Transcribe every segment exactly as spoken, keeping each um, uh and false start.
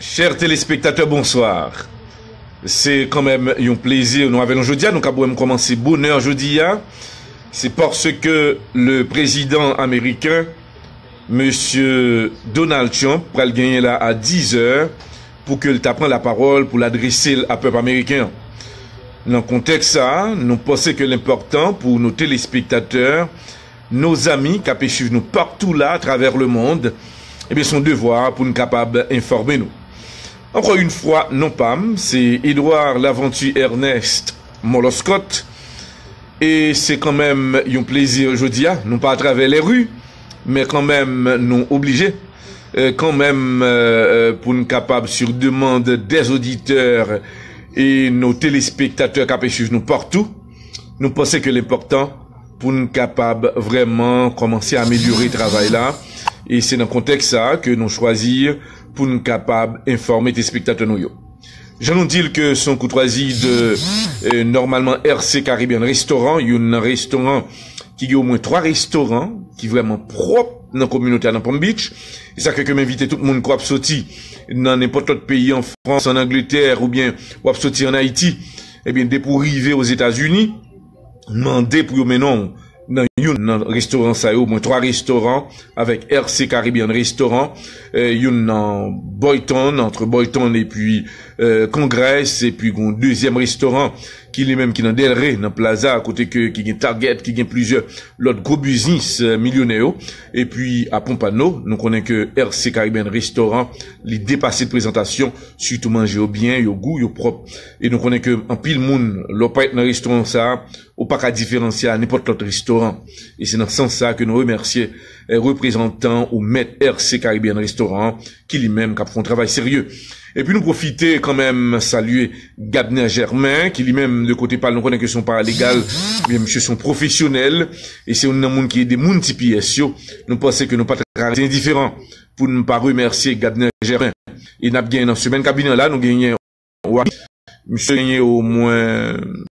Chè telespektatè, bonswa. Se kanmenm yon plezi nou avè nou jodi a. Nou ka wè m kòmanse bonè jodi a. Se paske le prezidan ameriken, mesye Donald Trump, pral genyen la a dizè pou ke l ta pran lapawòl pou l adrese l a pèp ameriken an. Nan kontèks sa a, nou panse ke l enpòtan pou nou telespektatè, nos amis k ap swiv nou partou la atravè le monde, ebyen, se yon devwa pou n kapab enfòme nou. Ankò yon fwa, non pa m, se Edouard Laventure Ernest Moloskot, e se kanmenm yon plezi jodi a, nou pa atravè lè ri, men kanmenm nou oblije, eh, kanmenm, eh, eh, pou n kapab, sur demande des auditeurs e nos téléspectateurs k ap swiv nou partou, nou panse ke l enpòtan pou n kapab vrèman kòmanse amelyore travay la. E se nan kontèks sa a ke nou chwazi pou n kapab enfòme telespektatè nou yo. Jan nou di l ke se yon koutwazi de, eh, nòmalman R C Caribbean Restaurant, youn nan restoran ki gen omwen twa restoran ki vrèman pwòp nan kominote a nan Palm Beach. E sa fè ke m envite tout moun k ap soti nan nenpòt lòt peyi, an Frans, an Angletè, oubyen w ap soti an Ayiti, ebyen, depi w rive Ozetazini, mande pou yo mennen w nan youn nan restoran sa yo, omwen twa restoran, avèk R C Caribbean Restaurant, eh, youn nan Boynton, entre Boynton epi, eh, Congress, epi gon dezyèm restoran ki li menm ki nan Delray, nan Plaza, kote ke, ki gen Target, ki gen plizyè lòt gwo biznis, eh, milyonè yo. Epi a Pompano, nou konnen ke R C Caribbean Restaurant, li depase de prezantasyon, sitou manje yo byen, yo gou, yo pwòp. E nou konnen ke anpil moun, lè w parèt nan restoran sa a, ou pa ka diferansye a nenpòt lòt restoran. E se nan sans sa a ke nou remèsye, eh, reprezantan ou mèt R C Caribbean Restaurant an, ki li menm k ap fè yon travay serye. Epi nou pwofite kanmenm salye Gabner Germain, ki li menm de kote pa l, nou konnen ke se yon paralegal, men misye se yon pwofesyonèl, e se youn nan moun ki ede moun T P S yo. Nou panse ke nou pa t ka rete endiferan pou n pa remèsye Gabner Germain. E n ap genyen nan semèn k ap vini an la, nou genyen Wa, misye genyen omwen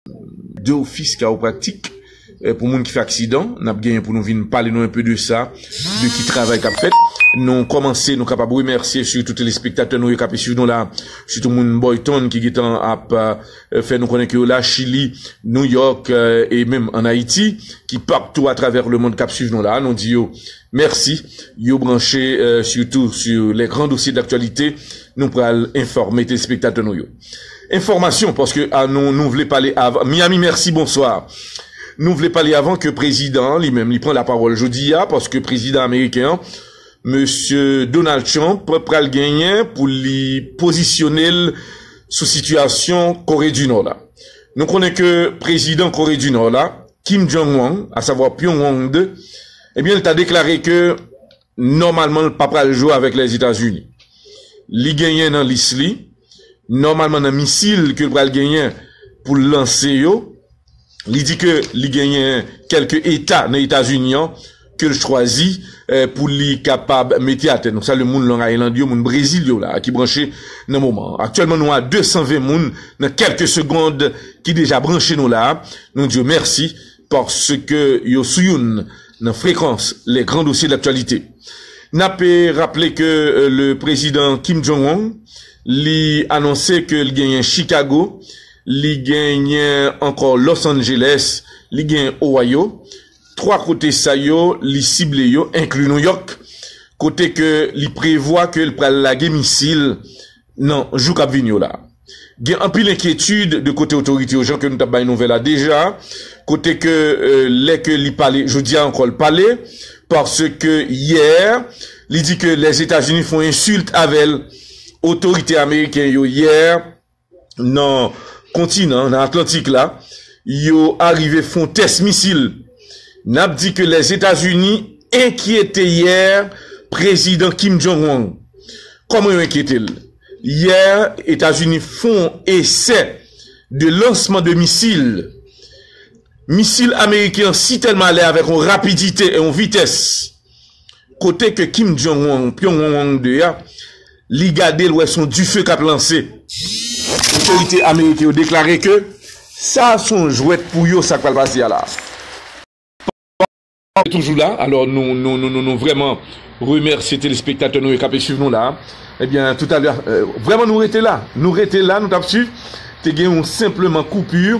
de ofis kawopraktik, eh, pou moun ki fè aksidan. N ap genyen pou nou vin pale nou enpe de sa, de ki travay k ap fèt. Nou kòmanse, nou kapab remèsye sitou telespektatè nou yo k ap swiv nou la, sitou moun Boynton ki gentan ap, eh, fè nou konnen ke yo la, Chili, New York, eh, e menm ann Ayiti, ki patou atravè lemonn k ap swiv nou la. Nou di yo mèsi. Yo branche, eh, sitou sou les grands dossiers d'actualité. Nou pral enfòme telespektatè nou yo. Enfòmasyon, paske, a, nou, nou vle pale avan. Miami, mèsi, bonswa. Nou vle pale avan ke prezidan an, li menm, li pran lapawòl jodi a, paske prezidan ameriken an, mesye Donald Trump, pral genyen pou li pozisyone l sou sitiyasyon Kore di Nò la. Nou konnen ke prezidan Kore di Nò la, Kim Jong-un, asavwa Pyongyang de, ebyen, li ta deklare ke nòmalman, l pa pral jwe avèk Lèzetazini. Li genyen nan lis li, nòmalman nan misil ke l pral genyen pou l lanse yo, li di ke li genyen kèlke eta nan Etazini an ke l chwazi, eh, pou li kapab mete atè. Donk, sa, le moun Long Island yo, moun Brezil yo la, ki branche nan moman an. Aktyèlman, nou a de san ven moun nan kèlke segond ki deja branche nou la. Nou di yo mèsi paske yo sou youn nan frekans les grands dossiers d'actualité. N ap, eh, raple ke, eh, le prezidan Kim Jong-un, li anonse ke l genyen Chicago, li genyen ankò Los Angeles, li genyen Ohio. Twa kote sa yo, li sible yo, enkli New York, kote ke li prevwa ke l pral lage misil nan jou k ap vini yo la. Gen anpil enkyetid de kote otorite yo, jan ke nou t ap bay nouvèl la deja, kote ke, eh, lè ke li pale, jodi a ankò l pale, paske yè, li di ke Lèzetazini fè yon ensilt avè l. Otorite ameriken yo yè, nan kontinan, nan Atlantik la, yo arive fè yon tès misil. N ap di ke Lèzetazini enkyete yè prezidan Kim Jong-un. Kòman yo enkyete l? Yè, Etazini fè yon esè de lansman de misil. Misil ameriken an si tèlman ale avèk yon rapidite e yon vitès, kote ke Kim Jong-un, Pyongyang de a, li gade l wè se yon dife k ap lanse. Otorite ameriken yo deklare ke sa se yon jwèt pou yo, sa k pral pase a la. Toujou la, alò nou, nou, nou, nou, nou vrèman Remèsye telespektatè nou yo k ap swiv nou la. Ebyen, toutalè, euh, vrèman nou rete la. Nou rete la, nou t ap swiv. Te gen yon senpleman koupi,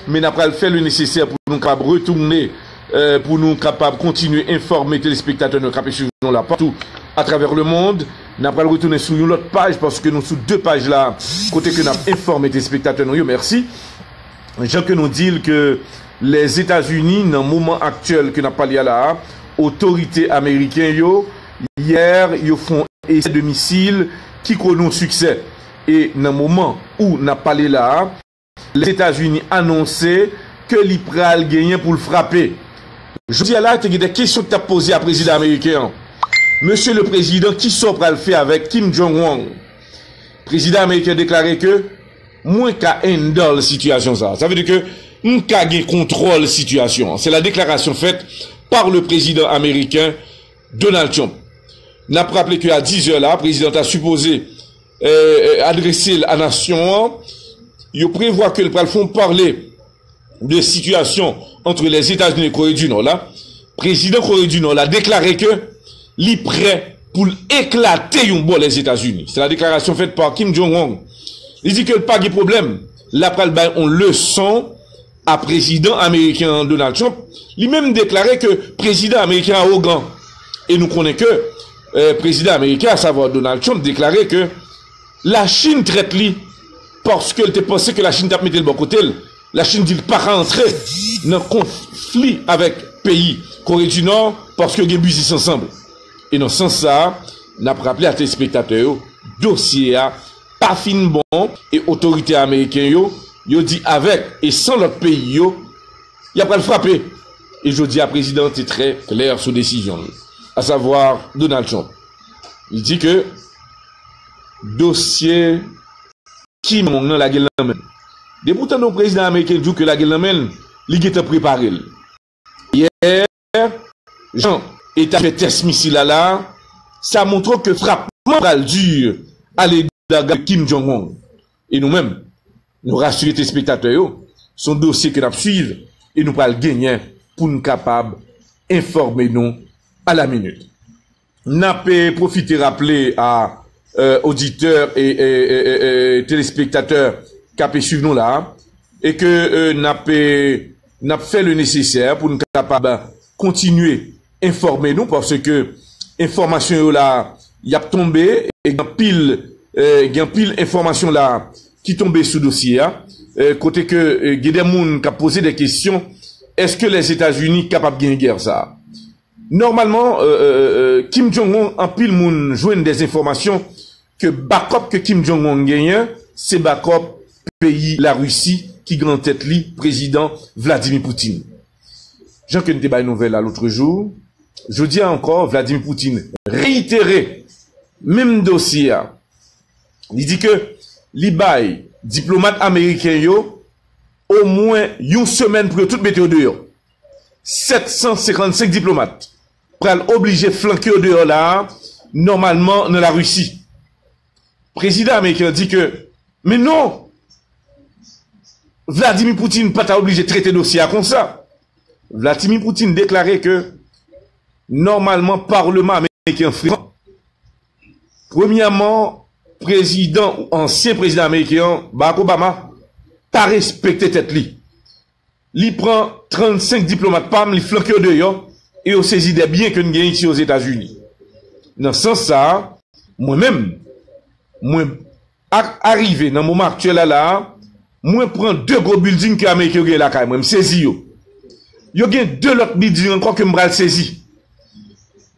men n ap pral fè le nesesè pou nou kapab retounen, euh, pou nou kapab kontinye enfòme telespektatè nou k ap swiv nou la patou atravè lemond. N ap pral retounen sou yon lòt paj, paske nou sou de paj la, kote ke n ap enfòme telespektatè nou yo. Mèsi. Jan ke nou di l ke Lèzetazini, nan moman aktyèl ke n ap pale a la a, otorite ameriken yo, yè, yo fè yon esè de misil ki konnen yon siksè. E nan moman ou n ap pale la a, Lèzetazini anonse ke li pral genyen pou l frape. Jodi a la, te gen de kesyon ki t ap poze a prezidan ameriken an. Mesye le prezidan, kisa w pral fè avèk Kim Jong-un? Prezidan ameriken deklare ke mwen ka handle sitiyasyon sa. Sa vle di ke m ka gen kontwòl sitiyasyon an. Se la déclaration faite par le président américain Donald Trump. N ap raple ke a diz è la, prezidan ta sipoze, euh, euh, adrese l a nasyon an. Yo prevwa ke l pral fè yon pale de sitiyasyon ant Lèzetazini e Kore di Nò la. Prezidan Kore di Nò la deklare ke li prè pou l eklate yon bò Lèzetazini. Se la déclaration faite par Kim Jong-un. Li di ke l pa gen pwoblèm. L ap pral bay yon leson a prezidan ameriken an, Donald Trump. Li menm deklare ke prezidan ameriken an awogan. E nou konnen ke, euh, prezidan ameriken, asavwa Donald Trump, deklare ke Lachin trèt li, paske l te panse ke Lachin t ap mete l bò kote l. Lachin di l pa ka antre nan konfli avèk peyi Kore di Nò, paske yo gen biznis ansanm. E nan sans sa a, n ap raple a telespektatè yo, dosye a pa fin bon, e otorite ameriken yo, yo di avèk e san lòt peyi yo, y ap pral frape. E jodi a, prezidan an te trè klè sou desizyon l, asavwa Donald Trump. Li di ke dosye Kim Jong-un nan lage l nan men l. Depi w tande yon prezidan ameriken di w ke lage l nan men l, li gentan prepare l. Yè, jan Etazini fè tès misil la la, sa montre w ke frapman pral di a lega Kim Jong-un. E nou menm, nou rasire telespektatè yo, se yon dosye ke n ap swiv e nou pral genyen pou n kapab enfòme nou a la minit. N ap, eh, pwofite raple a, eh, oditè e, e, e, e, e telespektatè k ap swiv nou la, e ke, eh, n ap, eh, n ap fè le nesesè pou n kapab kontinye enfòme nou, paske enfòmasyon yo la, y ap tonbe, e gen anpil, eh, gen anpil enfòmasyon la ki tonbe sou dosye a, eh, kote ke, eh, gen de moun k ap poze de kesyon, èske Lèzetazini kapab gen gè sa a? Nòmalman, euh, euh, euh, Kim Jong-un, anpil moun jwenn de enfòmasyon ke bakòp ke Kim Jong-un genyen, se bakòp peyi Larisi ki gen nan tèt li prezidan Vladimir Putin. Jan ke n te bay nouvèl la lotrejou, jodi a ankò, Vladimir Putin reyitere menm dosye a. Li di ke li bay diplomat ameriken yo omwen yon semèn pou yo tout mete yo deyò. Sèt san senkannsenk diplomat pral oblije flanke yo deyò la a, nòmalman nan Larisi. Prezidan ameriken an di ke, men non, Vladimir Putin pa ta oblije trete dosye a konsa. Vladimir Putin deklare ke nòmalman, paleman ameriken an frekan. Premyèman, prezidan ou ansyen prezidan ameriken an, Barack Obama, pa respekte tèt li. Li pran trannsenk diplomat pa m, li flanke yo deyò, e yo sezi de byen ke n genyen isi Ozetazini. Nan sans sa a, mwen menm, mwen ak arive nan moman aktyèl la la a, mwen pran de gwo bilding ke Ameriken yo genyen lakay mwen, m sezi yo. Yo gen de lòt bilding ankò ke m pral sezi.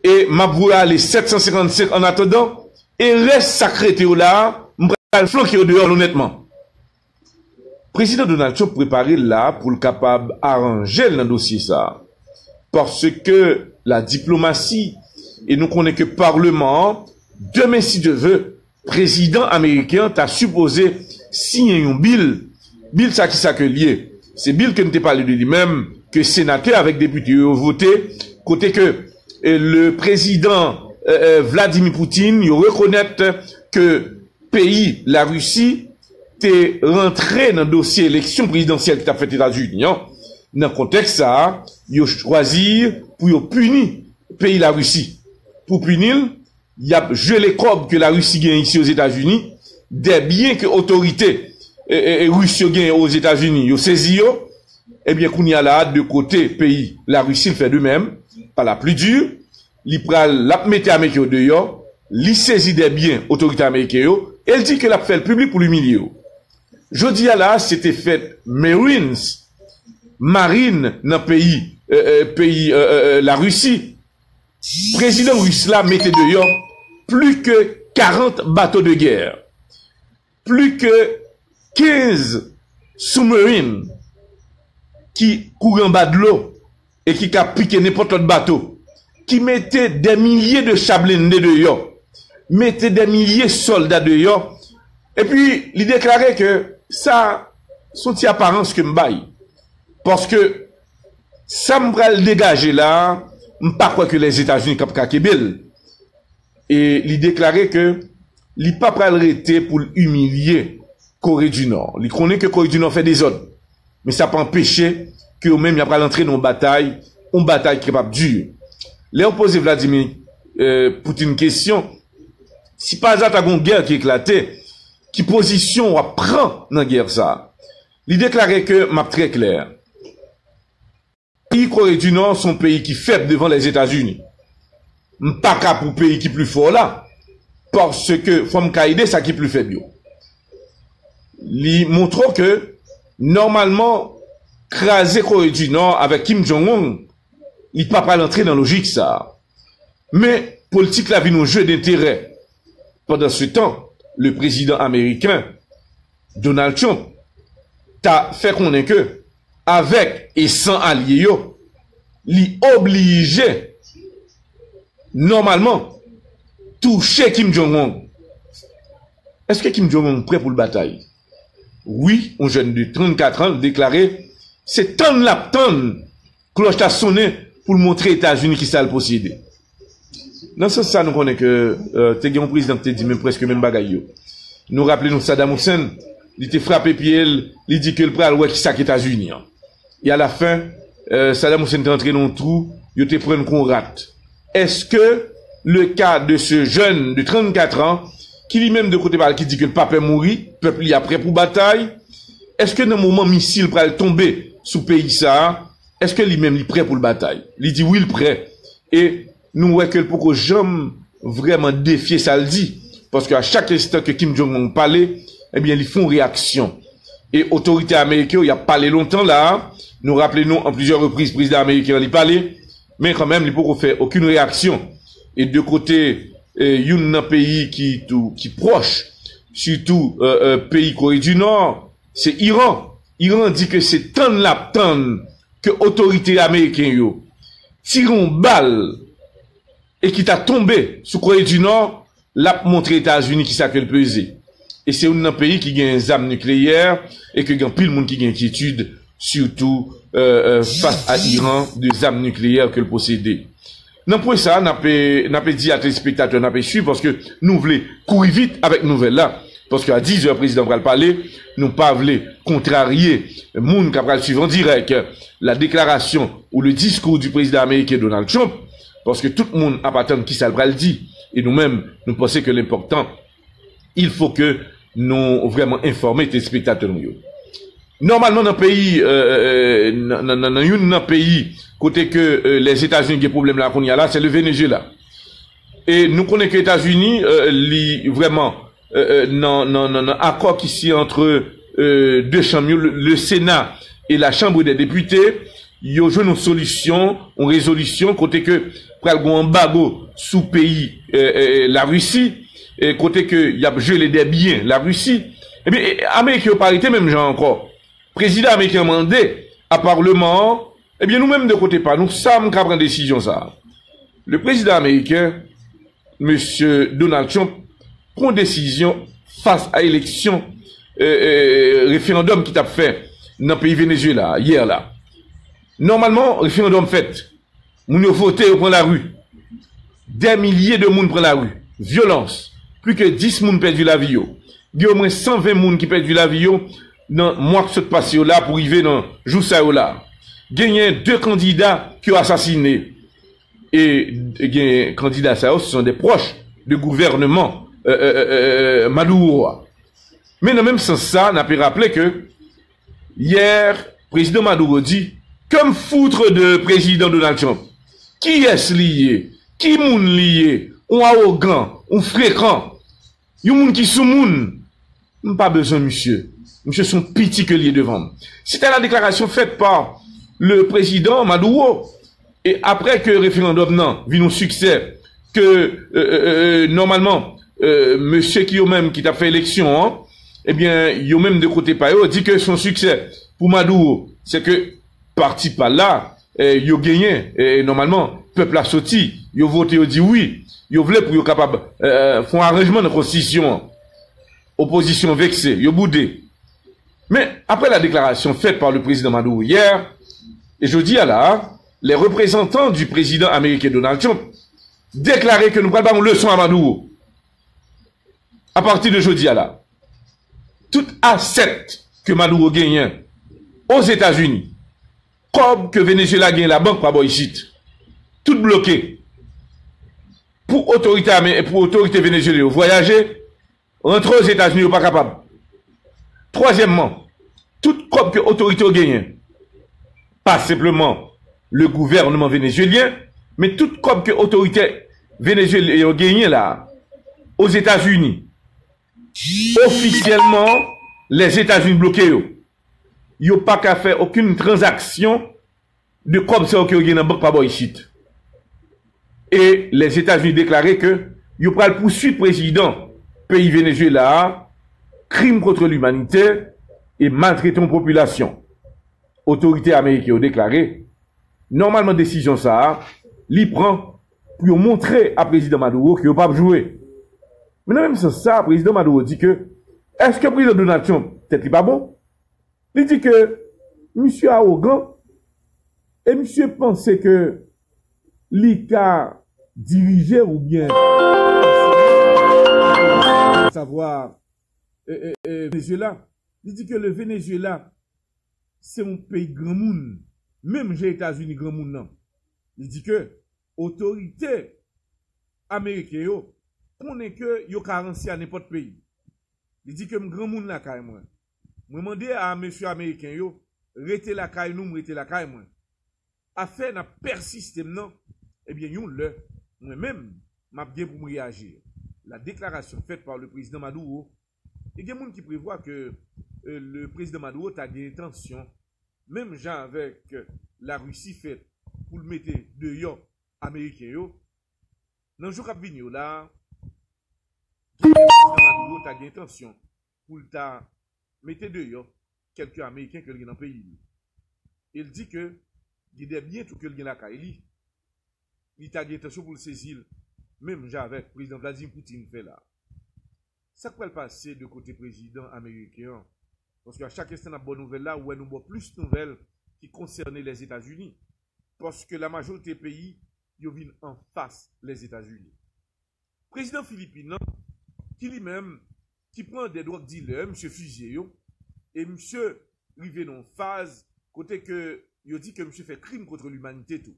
E m ap voye ale sèt san senkannsenk an atandan, e rès sa k rete yo la a, m pral flanke yo deyò lonnètman. Prezidan Donald Trump prepare l la pou l kapab aranje l nan dosye sa a. Paske la diplomasi, e nou konnen ke paleman an, demen si Dye ve, prezidan ameriken an ta sipoze siyen yon bil. Bil sa, kisa ke l ye? Se bil ke n te pale de li menm, ke senatè avèk depite yo vote, kote ke, eh, le prezidan, eh, eh, Vladimir Putin, yo rekonèt ke peyi Larisi te rantre nan dosye eleksyon prezidansyèl ki t ap fèt Etazini an. Nan kontèks sa a, yo chwazi pou yo pini peyi Larisi. pou pini l, y ap jele kòb ke Larisi genyen isi Ozetazini, dè byen ke otorite e, e, e, ris yo genyen Ozetazini, yo sezi yo, ebyen, kounye a la a, de kote peyi Larisi, l fè de menm, pa la pli di, li pral, l ap mete Ameriken yo deyò, li sezi dè byen otorite ameriken yo, e l di ke l ap fè l piblik pou l imilye yo. Jodi a la a, se te fèt Marines, marin nan peyi, e, e, peyi, e, e, e, Larisi. Prezidan ris la mete deyò plis ke karant bato de gè, plis ke kenz submarine ki kouri anba dlo e ki ka pike nenpòt lòt bato, ki mete dè milye de cha blende deyò, mete dè milye sòlda deyò, epi li deklare ke sa se yon ti aparans ke m bay. Paske sa m pral degaje la a, m pa kwè ke Lèzetazini k ap ka kenbe l. E li deklare ke li pa pral rete pou l imilye Kore di Nò. Li konnen ke Kore di Nò fè dezòd, men sa pa anpeche ke yo menm y ap pral antre nan yon batay, yon batay ki kapab di. Lè yo poze Vladimir, e, Putin kesyon, si pa aza ta gen yon gè ki eklate, ki pozisyon w ap pran nan gè sa a? Li deklare ke, m ap trè klè, peyi Kore di Nò se yon peyi ki fèb devan Lèzetazini. M pa ka pou peyi ki pli fò la, paske fò m ka ede sa ki pli fèb yo. Li montre w ke, nòmalman, kraze Kore di Nò avèk Kim Jong-un, li pa pral antre nan lojik sa a. Men, politik la vin yon je denterè. Pandansetan, le prezidan ameriken, Donald Trump, ta fè konnen ke, avèk e san alye yo, li oblije, nòmalman, touche Kim Jong-un. Èske Kim Jong-un prè pou l batay? Wi, yon jèn de trannkat an deklare se tann l ap tann klòch la sonnen pou l montre Etazini kisa l posede. Nan sans sa, nou konnen ke, e, te gen yon prezidan ki te di menm, prèske menm bagay yo. Nou raple nou Saddam Hussein, li te frape pye l, li di ke l pral wè kisa k Etazini an. E alafen, e, Saddam Hussein te antre nan yon twou, yo te pran l kon rat. Èske le ka de ce jeune de trannkat an, ki li menm de kote pa l ki di ke l pa pè mouri, pèp li a prè pou batay, èske nan moman misil pral tonbe sou peyi sa a, èske li menm li prè pou l batay? Li di wi, l prè. E nou wè ke l poko janm vrèman defye sa l di. Paske a chak enstan ke Kim Jong-un pale, ebyen, li fè yon reyaksyon. E otorite ameriken yo, y ap pale lontan la a. Nou raple nou, an plizyè repriz, prezidan ameriken an, li pale, men kanmenm, li poko fè okenn reyaksyon. E de kote, e, youn nan peyi ki tou, ki pwòch, sitou, e, e, peyi Kore di Nò, se Iran. Iran di ke se tann l ap tann ke otorite ameriken yo tire yon bal e ki ta tonbe sou Kore di Nò, l ap montre Etazini kisa ke l peze. E se youn nan peyi ki gen zam nikleyè e ke gen anpil moun ki gen enkyetid, sitou, e, e, fas a Iran, de zam nikleyè ke l posede. Nan pwen sa a, n ap, n ap di a telespektatè, n ap swiv, paske nou vle kouri vit avèk nouvèl la. Paske a diz è, prezidan pral pale, nou pa vle kontrarye moun k ap pral swiv an dirèk la déclaration ou le discours du président américain Donald Trump, paske tout moun ap atann kisa l pral di. E nou menm, nou panse ke l enpòtan, il faut que nou vrèman enfòme telespektatè nou yo. Nòmalman, nan peyi, e, e, e, nan, nan, nan, nan youn nan peyi kote ke, e, Lèzetazini gen pwoblèm la kounye a la, se le Venezuela. E nou konnen ke Etazini, e, li vrèman, e, e, nan, nan, nan, nan akò ki siyen antre, e, de chanm yo, le, le Sena e la Chambre des Députés, yo jwenn yon solisyon, yon rezolisyon kote ke pral gen yon anbago sou peyi, e, e, e, Larisi, e kote ke y ap jele de byen Larisi. Ebyen, e, Ameriken yo pa rete menm jan ankò. Prezidan ameriken an mande a palman an, ebyen, nou menm de kote pa nou, sa m ka pran desizyon sa a. Le prezidan ameriken, mesye Donald Trump, pran desizyon fas a eleksyon, e, e, referandòm ki t ap fè nan peyi Venezuela yè la. Nòmalman, referandòm fèt. Moun yo vote, yo pran lari. Dè milye de moun pran lari. Vyolans. Plis ke dis moun pèdi lavi yo. Gen omwen san ven moun ki pèdi lavi yo nan mwa k sot pase yo la pou rive nan jou sa yo la. Genyen de kandida ke yo asasine. E gen kandida sa yo, ce sont des proches de gouvènman Maduro a. Men nan menm sans sa, n ape raple ke yè, prezidan Maduro di, que me foutre de prezidan Donald Trump? Kiyès li ye? Ki moun li ye? Yon awogan, yon frekan, yon moun ki sou moun. M pa bezwen misye. Misye se yon piti ke li ye devan m. C'était la déclaration faite par le président Maduro. E apre ke referandòm nan vin yon siksè, ke nòmalman mesye ki yo menm ki t ap fè eleksyon an, ebyen yo menm de kote pa yo di ke se yon siksè pou Maduro. Se ke pati pa la, yo genyen, nòmalman pèp la soti, yo vote, yo di wi, yo vle pou yo kapab fè yon aranjman nan konstitisyon an. Opozisyon vekse, yo boude. Men apre la déclaration faite par le président Maduro hier, e jodi a la, les représentants du président américain Donald Trump deklare ke nou pral ba yon leson a Maduro. A pati de jodi a la, tout asèt ke Maduro genyen Ozetazini, kòb ke Venezuela genyen labank pa bò isit, tout bloke. Pou otorite ame-, pou otorite venezuelyen yo vwayaje, rantre Ozetazini, yo pa kapab. Twazyèmman, tout kòb ke otorite yo genyen, pa senpleman le gouvènman venezuelyen, men tout kòb ke otorite venezuelyen yo genyen la, Ozetazini, ofisyèlman, Lèzetazini bloke yo. Yo pa ka fè okenn tranzaksyon de kòb sa yo ke yo gen nan bank pa bò isit. E Lèzetazini deklare ke yo pral pouswiv prezidan peyi Venezuela a, krim kont limanite e maltrete yon popilasyon. Otorite ameriken yo deklare, nòmalman desizyon sa a, li pran pou yo montre a prezidan Maduro ke yo p ap jwe. Men nan menm sans sa, prezidan Maduro di ke, èske prezidan Donald Trump tèt li pa bon? Li di ke misye awogan e misye panse ke li ka dirije oubyen savwa, e, e, e, Venezuela. Li di ke le Venezuela se yon peyi granmoun, menm jan Etazini granmoun nan. Li di ke otorite ameriken yo konnen ke yo ka ranse a nenpòt peyi. Li di ke m granmoun lakay mwen. Mwen mande a mesye ameriken yo, rete lakay nou, m rete lakay mwen. Afè n ap pèsiste m nan, ebyen yon lè, mwen menm, m ap gen pou m reyaji. La déclaration faite par le président Maduro. E gen moun ki prevwa ke, euh, le président Maduro ta gen entansyon, menm jan avèk, euh, Larisi fè pou l mete deyò ameriken yo, nan jou k ap vini yo la, prezidan Maduro ta gen entansyon pou l ta mete deyò kèlke ameriken ke l gen nan peyi l. E l di ke gen de byen tou ke l gen lakay li, li ta gen entansyon pou l sezi l, menm jan avèk prezidan Vladimir Putin fè la. Sa k pral pase de kote prezidan ameriken an? Paske a chak enstan n ap ba w nouvèl la, ou wè nou ba w plis nouvèl ki konsène Lèzetazini. Paske la majorite peyi, yo vin anfas Lèzetazini. Prezidan Filipin nan, ki li menm, ki pran de drug dealer, misye fizye yo, e misye rive nan yon faz kote ke yo di ke misye fè krim kont limanite tou.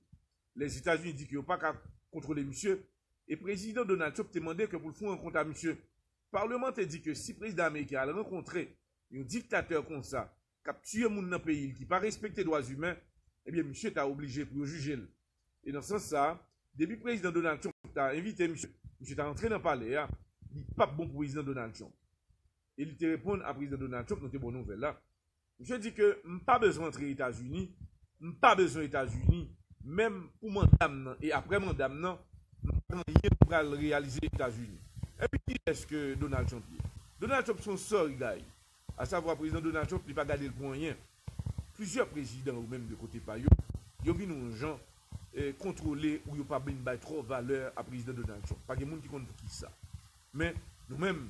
Lèzetazini di ke yo pa ka kontwole misye, e prezidan Donald Trump te mande ke pou l fè yon rankont a misye. Palman te di ke si prezidan ameriken al rankontre yon diktatè konsa, k ap tiye moun nan peyi l, ki pa respekte dwa imen, ebyen, misye ta oblije pou yo jije l. E nan sans sa, depi prezidan Donald Trump ta envite misye, misye ta antre nan palè a, li p ap bon pou prezidan Donald Trump. E li te reponn a prezidan Donald Trump, nou te ba w nouvèl la. Misye di ke m pa bezwen antre Etazini, m pa bezwen Etazini, menm pou manda m nan, e apre manda m nan, m pa gen anyen m pral reyalize Etazini. Epi kiyès ke Donald Trump ye? Donald Trump se yon sorry guy. Asavwa, prezidan Donald Trump, li pa gade l pou anyen. Plizyè prezidan, ou menm de kote pa yo, yo vin yon jan, eh, kontwole ou yo pa vin bay twò valè a prezidan Donald Trump. Pa gen moun ki konn poukisa. Men, nou menm,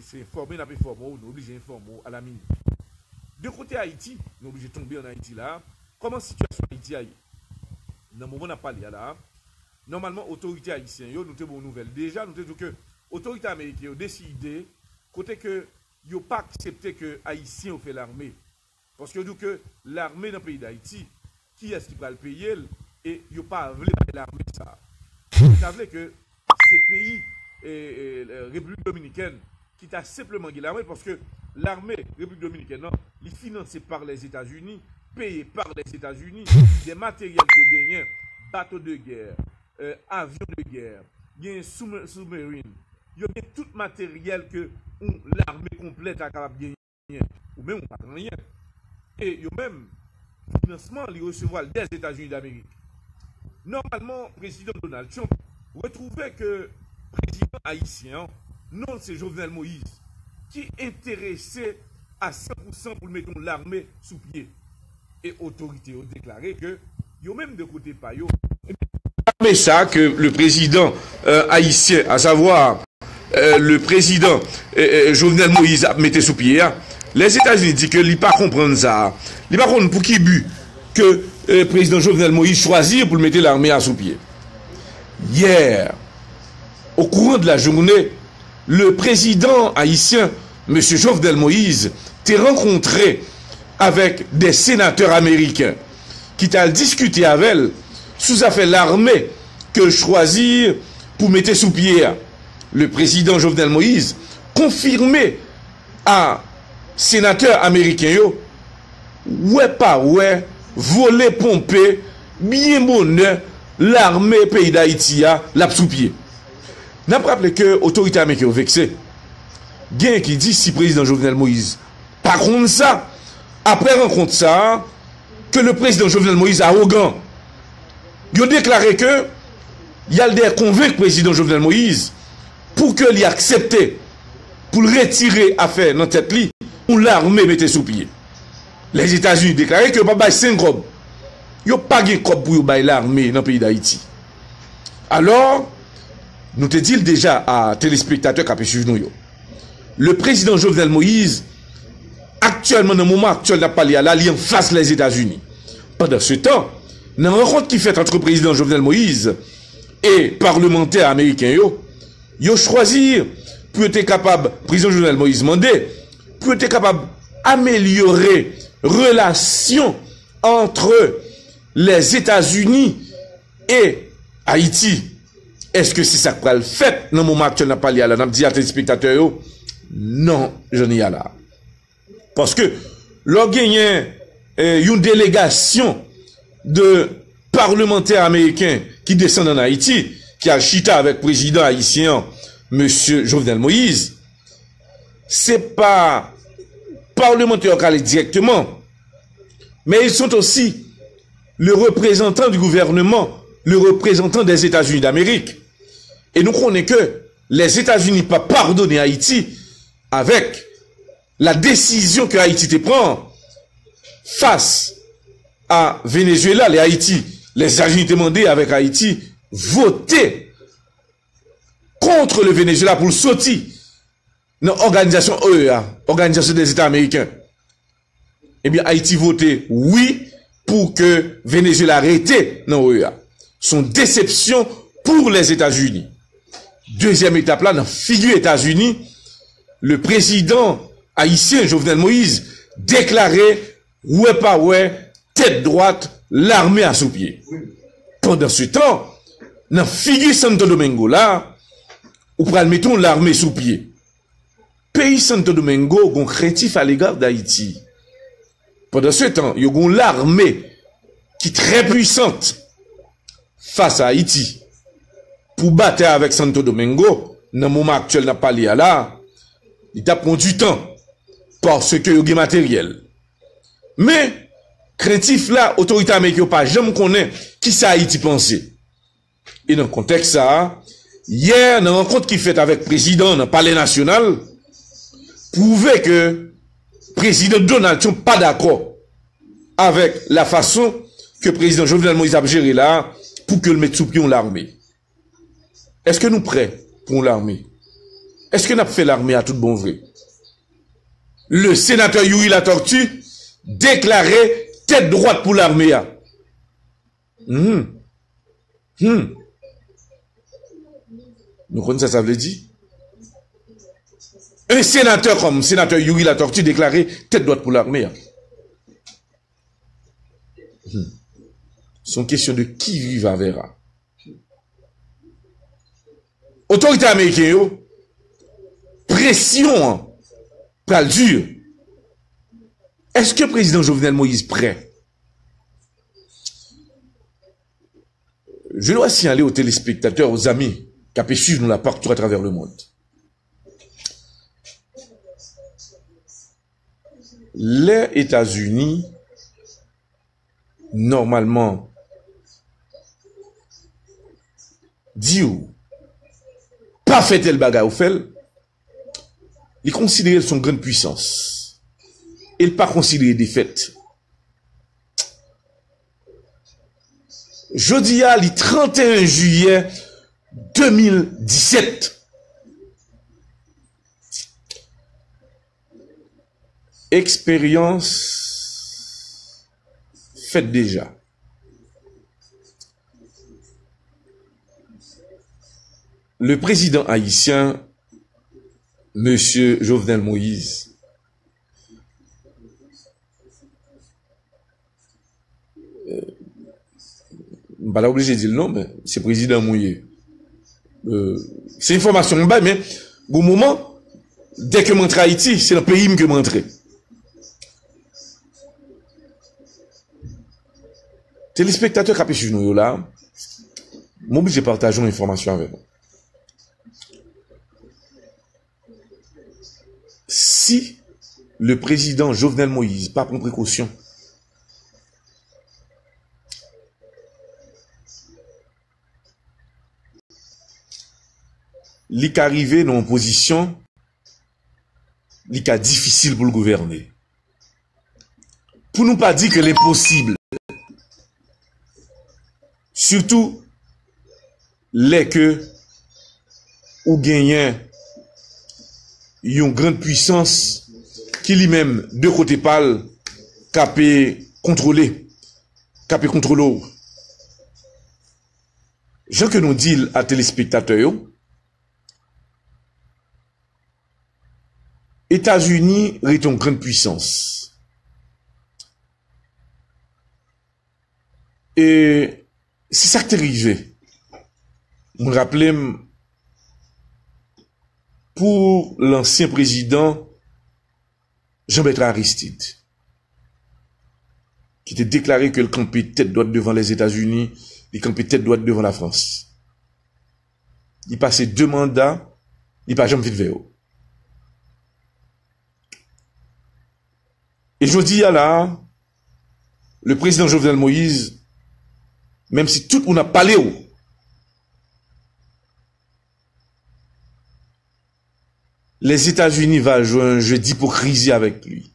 se enfòme n ap enfòme w, nou oblije enfòme w a la minit. De kote Ayiti, nou oblije tonbe ann Ayiti la, kòman sitiyasyon Ayiti a ye? Nan moman n ap pale a la, nòmalman, otorite ayisyen yo, nou te ba w nouvèl deja, nou te di w ke otorite ameriken yo deside kote ke yo pa aksepte ke Ayisyen yo fè lame. Paske yo di w ke lame nan peyi Dayiti, kiyès ki pral peye l, e yo pa vle bay lame sa a. Sa vle ke se peyi, e, e, Repiblik Dominikèn ki ta senpleman gen lame, paske lame Repiblik Dominikèn nan, li finanse pa Lèzetazini, peye pa Lèzetazini, de materyèl ke yo genyen, bato de gè, e, avyon de gè, gen soubmarine, yo gen tout materyèl ke yon lame konplè ta kapab genyen, ou menm ou pa t anyen. E yo menm, finansman, li resevwa l dè Etazini Damerik. Nòmalman, prezidan Donald Trump retwouve ke prezidan ayisyen an, non l se Jovenel Moïse, ki enterese a san pou san pou l mete yon lame sou pye. E otorite yo deklare ke yo menm de kote pa yo, lame sa ke le président, euh, haïtien, à savoir, euh, le président, euh, euh, Jovenel Moïse ap mete sou pye a, Lèzetazini di ke li pa konprann sa. Li pa konn pou ki bi ke, euh, prezidan Jovenel Moïse chwazi pou l mete lame a sou pye. Yè, au courant de la journée, le président haïtien, mesye Jovenel Moïse, te rankontre avèk de senatè ameriken ki t al diskite avè l sou zafè lame ke l chwazi pou mete sou pye a. Le président Jovenel Moïse konfime a senatè ameriken yo, wè pa wè, vole ponpe, byen bonè, lame peyi Dayiti a, l ap sou pye. N ap raple ke otorite ameriken yo vekse. Gen ki di si prezidan Jovenel Moïse pa konn sa, apre rankont sa a, ke le président Jovenel Moïse awogan. Yo deklare ke y al dèyè konvenk prezidan Jovenel Moïse pou ke li aksepte pou l retire afè nan tèt li, yon lame mete sou pye. Lèzetazini deklare ke yo p ap bay senk kòb. Yo pa gen kòb pou yo bay lame nan peyi Dayiti. Alò, nou te di l deja a telespektatè k ap swiv nou yo. Le président Jovenel Moïse, aktyèlman, nan moman aktyèl n ap pale a la, li anfas Lèzetazini. Pandansetan, nan rankont ki fèt ant prezidan Jovenel Moïse e palmantè ameriken yo, yo chwazi pou yo te kapab, prezidan Jovenel Moïse mande, pou yo te kapab amelyore relasyon ant Lèzetazini e Ayiti. Èske se sa k pral fèt nan moman aktyèl n ap pale a la? N ap di a telespektatè yo, non, jan n ye a la. Paske lè w genyen, eh, yon delegasyon de palmantè ameriken ki desann ann Ayiti, ki al chita avèk prezidan ayisyen an, mesye Jovenel Moïse, se pa palmantè yo k ale dirèkteman, mais ils sont aussi le représentant du gouvernement, le représentant des États-Unis d'Amérique. E nou konnen ke Lèzetazini pa padone Ayiti avèk la desizyon ke Ayiti te pran fas a Venezuela, lè Ayiti, Lèzetazini te mande avèk Ayiti vote kont le Venezuela pou l soti nan òganizasyon O E A, Òganizasyon dè Zeta Ameriken. Ebyen, Ayiti vote wi pou ke Venezuela rete nan O E A. Se yon desepsyon pou Lèzetazini. Dezyèm etap la, nan figi Etazini, le prezidan ayisyen Jovenel Moïse deklare wè pa wè, tèt dwat, lame a sou pye. Pandansetan, nan figi Santo Domingo la, ou pral mete yon lame sou pye. Peyi Santo Domingo gon krentif alega Dayiti. Pandansetan, yo gon lame ki trè pwisant fas a Ayiti. Pou batay avèk Santo Domingo, nan moman aktyèl n ap pale a la, li t ap pran du tan, paske yo gen materyèl. Men, krentif la, otorite ameriken yo pa janm konnen kisa Ayiti panse. E nan kontèks sa a, yè, nan rankont ki fèt avèk prezidan nan Palè Nasyonal, pwouve ke prezidan Donald Trump pa dakò avèk lafason ke prezidan Jovenel Moïse ap jere la a pou ke l met sou pye yon lame. Èske nou prè pou yon lame? Èske n ap fè lame a tout bon vre? Le senatè Youri Latortue deklare tèt dwat pou lame a. Hmm. Hmm. Nou konn sa sa vle di? Un sénateur comme senatè Youri Latortue deklare tèt dwat pou lame a. Hmm. Se yon kesyon de qui vive à Vera. Otorite ameriken yo, presyon an pral di. Èske prezidan Jovenel Moïse prè? Je dois signaler aux téléspectateurs, aux amis k ap swiv nou la partout à travers le monde. Lè Etazini, nòmalman, di w pa fè tèl bagay ou fè l, li konsidere l se yon grann pwisans. E l pa konsidere defèt. Jodi a, li trannteyen jiyè de mil disèt. Eksperyans fèt deja. Le président haïtien, Mesye Jovenel Moïse, m pa ta oblije di l non, men se prezidan m ou ye. Euh, se enfòmasyon m bay, men gon moman, dèke m antre Ayiti, se nan peyi m ke m antre. Telespektatè k ap swiv nou yo la, m oblije pataje yon enfòmasyon avè nou. Si le président Jovenel Moïse pa pran prekosyon, li ka rive nan yon pozisyon, li ka difisil pou l gouvène. Pou nou pa di ke l enposib. Sitou lè ke ou genyen yon grann pwisans ki li menm, de kote pa l, k ape kontwole, k ape kontwole w. Jan ke nou di l a telespektatè yo, Etazini rete yon grann pwisans. E se sa k te rive. Mwen raple m, pou lansyen prezidan Jean Bertrand Aristide, ki te deklare ke l kanpe tèt dwat devan Lèzetazini, li kanpe tèt dwat devan Lafrans. Li pase de manda, li pa janm vin vè yo. E jodi a la, le président Jovenel Moïse, menm si tout moun ap pale w, les États-Unis va jouer un jeu d'hypocrisie avec lui.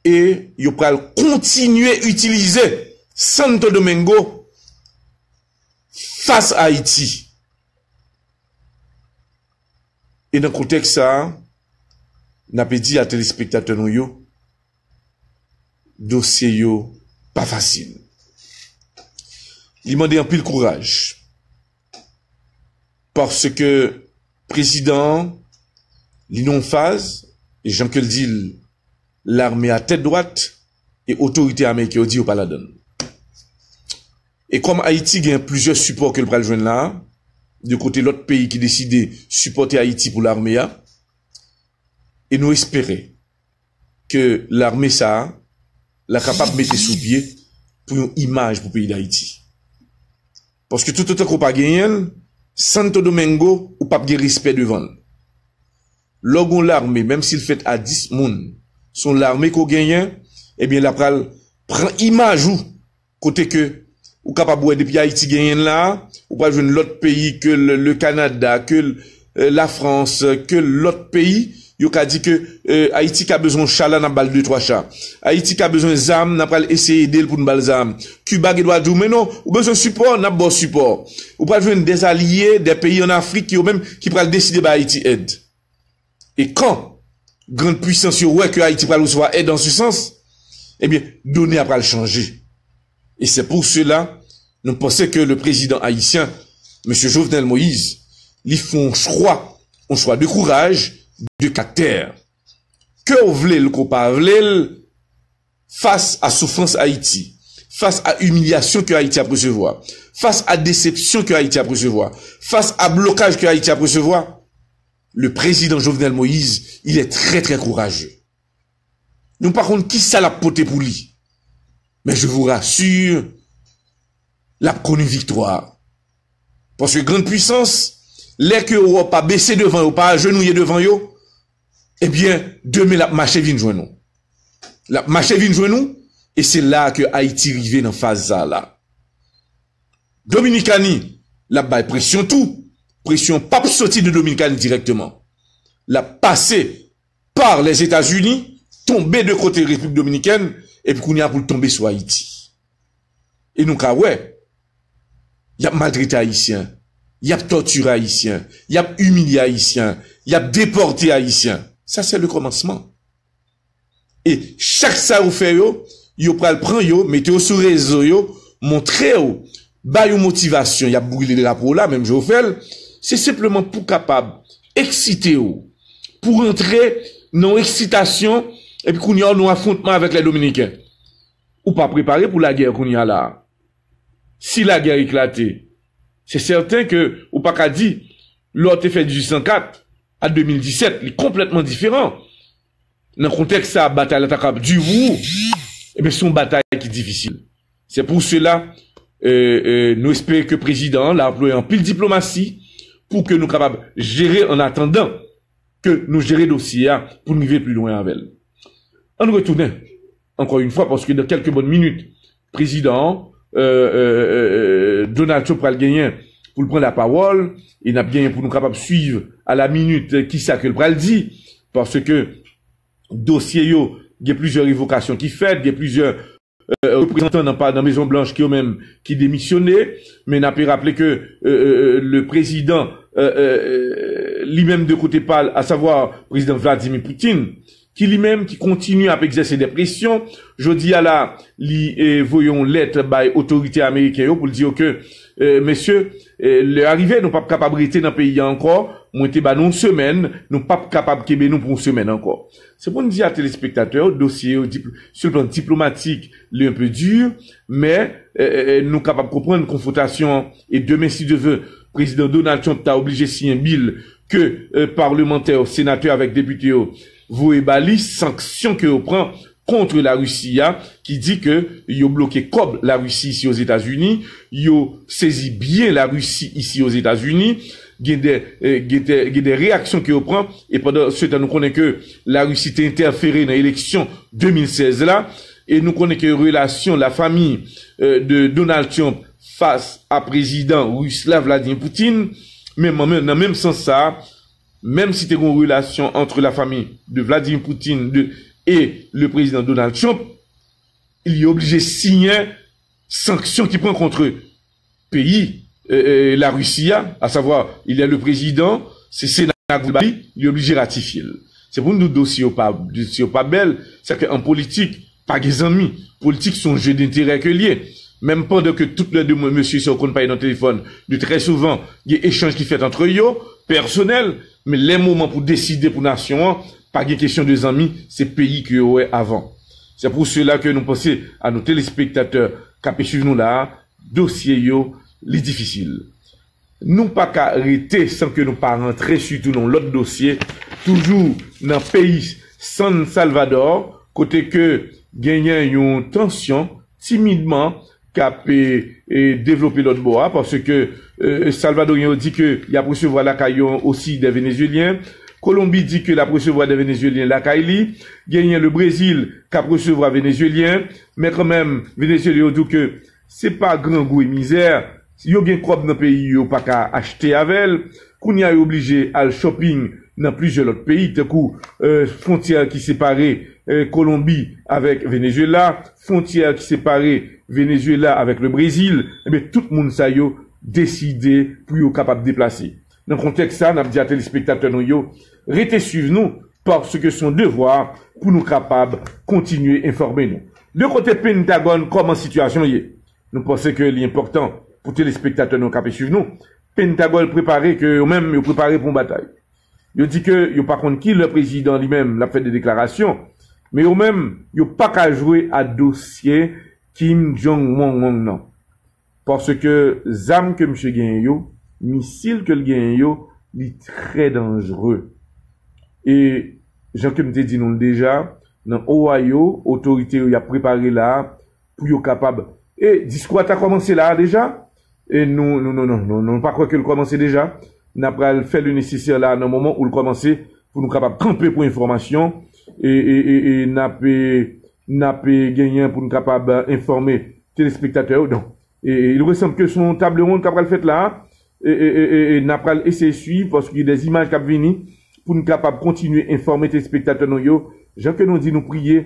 E yo pral kontinye itilize Santo Domingo fas a Ayiti. E nan kontèks sa a, n ape di a telespektatè nou yo, dosye yo pa fasil. Li mande anpil kouraj. Paske prezidan an, li nan yon faz, e jan ke l di l, lame a tèt dwat, e otorite ameriken yo di yo pa ladan l. E kòm Ayiti gen plizyè sipò ke l pral jwenn la, de kote lòt peyi ki deside sipòte Ayiti pou lame a, e nou espere ke lame sa a, la kapab mete sou pye pou yon imaj pou peyi Dayiti. Paske toutotan ke w pa genyen l, Santo Domingo, ou p ap gen respè devan l. Lè w gen yon lame, menm si l fèt a dis moun, se yon lame ke w genyen, ebyen, l ap pral pran imaj ou, kote ke ou kapab wè depi Ayiti genyen l la, ou pral jwenn lòt peyi ke le, le Kanada, ke l, euh, Lafrans, ke lòt peyi, yo ka di ke, euh, Ayiti ka bezwen yon cha la, n ap ba l de twa cha. Ayiti ka bezwen zam, n ap pral eseye ede l pou n ba l zam. Kiba gen dwa di w, men non, ou bezwen sipò, n ap ba w sipò. Ou pral jwenn dèzalye, dè peyi ann Afrik, yo menm ki pral deside ba Ayiti èd. E kan grann pwisans yo wè ke Ayiti pral resevwa èd an se sans, ebyen, done a pral chanje. E se pou sela, nou panse ke le prezidan ayisyen, Mesye Jovenel Moïse, li fè yon chwa, yon chwa de kouraj, de karaktè. Ke w vle l, ke w pa vle l, fas a soufrans Ayiti, face à humiliation que Haïti a recevoir, face à déception que Haïti a recevoir, face à blocage que Haïti a recevoir, le président Jovenel Moïse, il est très, très courageux. Nou pa konn ki sa l ap pote pou li. Men je vous rassure, l ap konn yon viktwa. Paske grann pwisans, lè ke yo pa bese devan yo, pa ajenouye devan yo, ebyen, demen l ap mache vin jwenn nou. L ap mache vin jwenn nou, e se la ke Ayiti rive nan faz sa la. Dominikani, l ap bay presyon tou. Presyon p ap soti de Dominikani dirèkteman. L ap pase pa Lèzetazini, tonbe de kote Repiblik Dominikèn, epi kounye a pou l tonbe sou Ayiti. E nou ka wè, y ap maltrete Ayisyen, y ap tòtire Ayisyen, y ap imilye Ayisyen, y ap depòte Ayisyen. Sa se le kòmansman. E chak sa yo fè yo, yo pral pran yo, mete yo sou rezo yo, montre yo, ba yo motivasyon, y ap brile drapo w la, menm jan yo fè l, se senpleman pou kapab eksite w, pou rantre nan yon eksitasyon, epi kounye a w nan afwontman avèk lè Dominiken. Ou pa prepare pou lagè kounye a la. Si lagè eklate, se sèten ke ou pa ka di, lè w te fè dizuit san kat a de mil disèt, li konplètman diferan. Nan kontèks sa, batay la ta kab di pou ou, ebyen, se yon batay ki difisil. Se pou sela, e, e, nou espere ke prezidan an la anplwaye anpil diplomasi pou ke nou kapab jere an atandan ke nou jere dosye a pou n rive pi lwen avè l. Ann retounen, ankò yon fwa, paske nan kèlke bòn minit, prezidan an, e, e, e, e, Donald Trump pral genyen pou l pran lapawòl, e n ap genyen pou nou kapab swiv a la minit, e, kisa ke l pral di, paske dosye yo, gen plizyè revokasyon ki fèt, gen plizyè, e, reprezantan nan, pa, nan Mezon Blanch ki yo menm ki demisyone, men n ape raple ke, e, e, e, le prezidan, e, e, e, li menm de kote pa l, asavwa prezidan Vladimir Putin, ki li menm ki kontinye ap egzèse de presyon. Jodi a la, li, e, voye yon lèt bay otorite ameriken yo pou l di yo ke, e, mesye, e, lè a rive, nou p ap kapab rete nan peyi a ankò. Mwen te ba nou yon semèn, nou p ap kapab kenbe nou pou yon semèn ankò. Se pou n di a telespektatè yo, dosye yo, dip-, sur le plan diplomatique, li un peu dur, men, e, e, e, nou kapab konprann konfwontasyon an, e demen, si Dye vle, prezidan Donald Trump ta oblije siyen bil ke, e, palmantè yo, senatè avèk depite yo voye ba li, sanksyon ke yo pran kont Larisi a, ki di ke yo bloke kòb Larisi isi Ozetazini, yo sezi byen Larisi isi Ozetazini, gen de, e, gen de, gen de reyaksyon ke yo pran, e pandan se tan nou konnen ke Larisi te entèfere nan eleksyon de mil sèz la, e nou konnen ke relasyon lafanmi, e, de Donald Trump fas a prezidan ris la, Vladimir Putin, men nan menm, nan menm sans sa, menm si te gen yon relasyon ant lafanmi de Vladimir Putin de, e le prezidan Donald Trump, li oblije siyen sanksyon ki pran kont peyi, e, e, Larisi a, asavwa, il y a le président, se Sena ki voye ba li, li oblije ratifye l. Se pou n di w dosye yo pa, dosye yo pa bèl, se ke an politik, pa gen zanmi. Politik se yon je denterè ke l ye. Menm pandan ke tout lè de mwen, mesye sa yo konn pale nan telefòn, de trè souvan, gen echanj ki fèt ant yo, pèsonèl, men lè moman pou deside pou nasyon an, pa gen kesyon de zanmi, se peyi ke yo wè avan. Se pou sela ke nou panse a nou telespektatè k ap swiv nou la a, dosye yo, li difisil. Nou pa ka rete san ke nou pa rantre sitou nan yon lòt dosye, toujou nan peyi San Salvador, kote ke genyen yon tansyon timidman k ap, e, e, devlope lòt bò a, paske, e, Salvadoryen yo di ke y ap resevwa lakay yo osi de Venezuelyen. Kolonbi di ke l ap resevwa de Venezuelyen lakay li. Genyen le Brezil k ap resevwa Venezuelyen. Men kanmenm, Venezuelyen yo di w ke se pa grangou e mizè. Yo gen kòb nan peyi yo, yo pa ka achte avè l. Kounye a, yo oblije al shopping nan plizyè lòt peyi, tankou, e, fwontyè ki separe, e, Kolonbi avèk Venezuela, fwontyè ki separe Venezuela avèk le Brezil. Ebyen, tout moun sa yo deside pou yo kapab deplase. Nan kontèks sa, n ap di a telespektatè nou yo, rete swiv nou, paske se yon devwa pou nou kapab kontinye enfòme nou. De kote Pentagòn, kòman sitiyasyon ye? Nou panse ke li enpòtan pou telespektatè nou k ap swiv nou. Pentagòn prepare ke yo menm, yo prepare pou yon batay. Yo di ke yo pa konn ki lè prezidan li menm l ap fè de deklarasyon, men yo menm, yo pa ka jwe a dosye Kim Jong-won nan. Paske zam ke misye genyen yo, misil ke l genyen yo, li trè danjere. E jan ke m te di nou l deja, nan Ohio, otorite yo y ap prepare la pou yo kapab. E diskou a ta kòmanse la a deja. E nou, nou, nou, nou, nou, nou pa kwè ke l kòmanse deja. N a pral fè le nesesè la nan moman ou l kòmanse pou nou kapab kanpe pou enfòmasyon. E, e, e, e n ap, e, n ap, e, genyen pou n kapab, e, enfòme telespektatè yo. Donk, e, e, il ressemble ke se yon table ronde k ap pral fèt la a. E, e, e, e, e n ap pral eseye swiv paske gen de imaj k ap vini pou n kapab kontinye enfòme telespektatè nou yo. Jan ke nou di nou priye,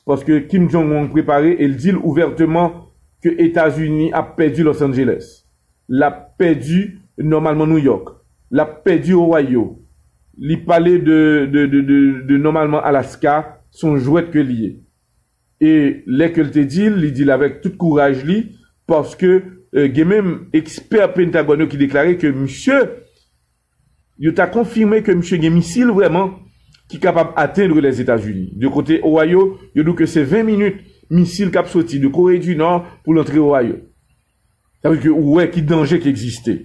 paske Kim Jong-un prepare e l di l ouvèteman ke Etazini ap pèdi Los Angeles. L ap pèdi nòmalman New York. L ap pèdi Ohio. Li pale de, de, de, de, de nòmalman Alaska, se yon jwèt ke li ye. E lè ke l te di l, li di l avèk tout kouraj li, paske, e, gen menm ekspè Pentagòn yo ki deklare ke misye, yo ta konfime ke misye gen misil vrèman ki kapab atenn Lèzetazini. De kote Ohio, yo di w ke se ven minit misil k ap soti de Kore di Nò pou l antre Ohio. Sa vle di ke ou wè ki danje ki egziste.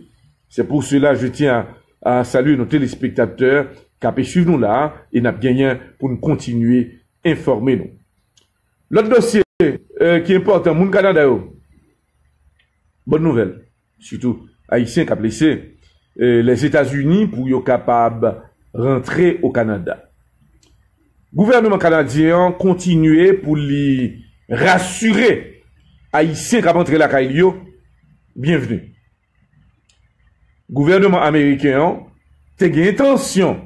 C'est pour cela je tiens à, à saluer nos téléspectateurs k ap swiv nou la a, e n ap genyen pou n kontinye enfòme nou. Lòt dosye, e, ki enpòtan, moun Kanada yo, bòn nouvèl, sitou Ayisyen k ap lese, e, Lèzetazini pou yo kapab rantre o Kanada. Gouvèneman kanadyen an kontinye pou li rasire Ayisyen k ap antre lakay li yo, byenvni. Gouvèneman ameriken an te gen entansyon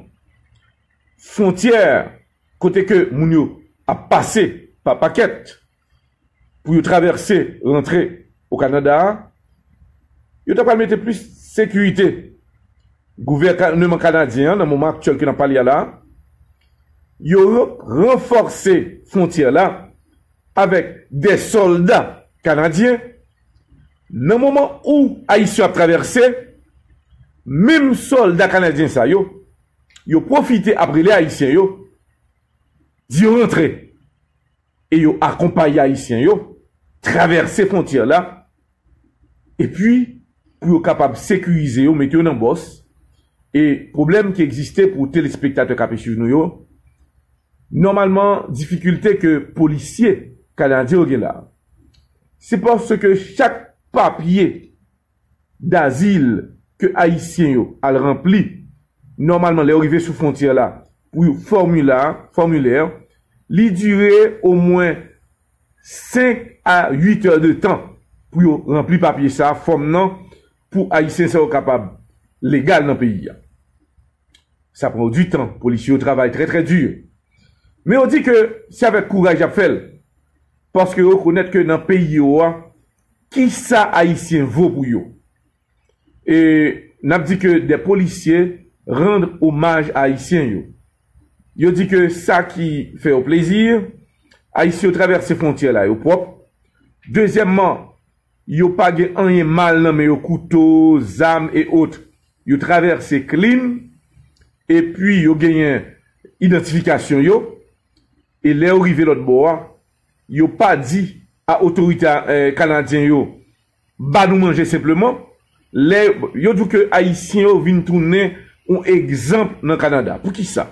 fwontyè kote ke moun yo ap pase pa pakèt pou yo travèse, rantre o Kanada a, yo ta pral mete plis sekirite. Gouvèneman kanadyen an, nan moman aktyèl ke n ap pale a la, yo ranfòse fwontyè la avèk de sòlda kanadyen. Nan moman ou Ayisyen ap travèse, menm sòlda kanadyen sa yo, yo pwofite ap rele Ayisyen yo, di yo rantre. E yo akonpaye Ayisyen yo travèse fwontyè la, epi pou yo kapab sekirize yo, mete yo nan bòs. E pwoblèm ki egziste pou telespektatè k ap swiv nou yo, nòmalman, difikilte ke polisye kanadyen yo gen la, se paske chak papye dazil ke Ayisyen yo al ranpli, nòmalman, lè yo rive sou fwontyè la, pou fòmila, fòmilè, li dire omwen senk a uit è de tan pou yo ranpli papye sa, fòm nan, pou Ayisyen sa yo kapab legal nan peyi a. Sa pran du tan, polisye yo travay trè, trè di. Men yo di ke se avèk kouraj y ap fè l, paske yo rekonèt ke nan peyi yo a, kisa Ayisyen vo pou yo? E n ap di ke de polisye rann omaj a Ayisyen yo. Yo di ke sa ki fè yo plezi, Ayisyen yo travèse fwontyè la, yo pwòp. Dezyèmman, yo pa gen anyen mal nan men yo, kouto, zam e ot. Yo travèse clean, epi yo genyen idantifikasyon yo, e lè yo rive lòt bò a, yo pa di a otorite, eh, kanadyen yo, ba nou manje senpleman. Lè yo di w ke Ayisyen yo vin tounen yon egzanp nan Kanada. Poukisa?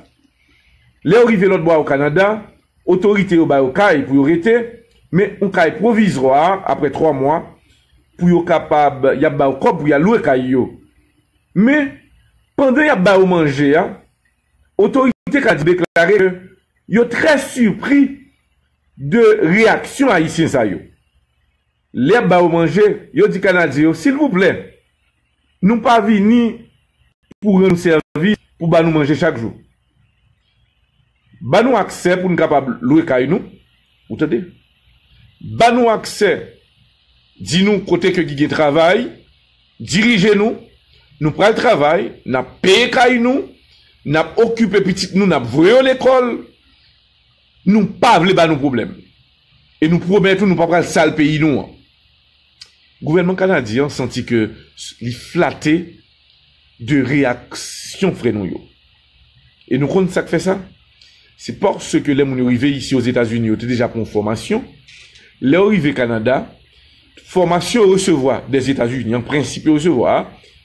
Lè yo rive lòt bò a o Kanada, otorite yo ba yo kay pou yo rete, men yon kay pwovizwa, apre twa mwa, pou yo kapab, y ap ba yo kòb pou y al lwe kay yo. Men, pandan y ap ba yo manje a, otorite ka deklare ke yo trè sipri de reyaksyon Ayisyen sa yo. Lè y ap ba yo manje, yo di Kanadyen yo, silvouplè, nou pa vini pou rann nou sèvis, pou ba nou manje chak jou. Ba nou aksè pou n kapab lwe kay nou, ou tande? Ba nou aksè, di nou kote ke ki gen travay, dirije nou, nou pral travay, n ap peye kay nou, n ap okipe pitit nou, n ap voye yo lekòl, nou pa vle ba nou pwoblèm. E nou pwomèt ou nou pa pral sal peyi nou an. Gouvènman kanadyen an santi ke li flate de reyaksyon frè nou yo. E nou konn sa k fè sa? Se paske lè moun yo rive isi Ozetazini, yo te deja pran fòmasyon. Lè yo rive Kanada, fòmasyon yo resevwa Dèzetazini, an prensip yo resevwa a,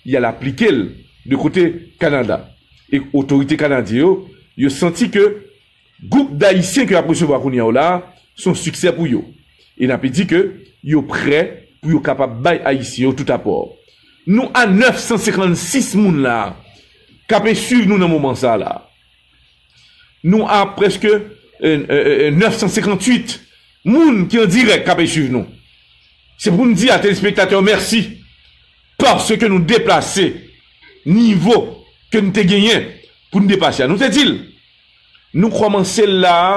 y al aplike l de kote Kanada. E otorite kanadyen yo, yo santi ke gwoup d Ayisyen ke y ap resevwa kounye a yo la a, se yon siksè pou yo. E n ape di ke yo prè pou yo kapab bay Ayisyen yo tout apò. Nou a nèf san senkannsis moun la a k ape swiv nou nan moman sa a la a. Nou a prèske, euh, euh, euh, nèf san senkannwit moun ki an dirèk k ape swiv nou. Se pou n di a telespektatè yo mèsi paske nou deplase nivo ke n te genyen pou n deplase a. Nou te di l, nou kòmanse l la a,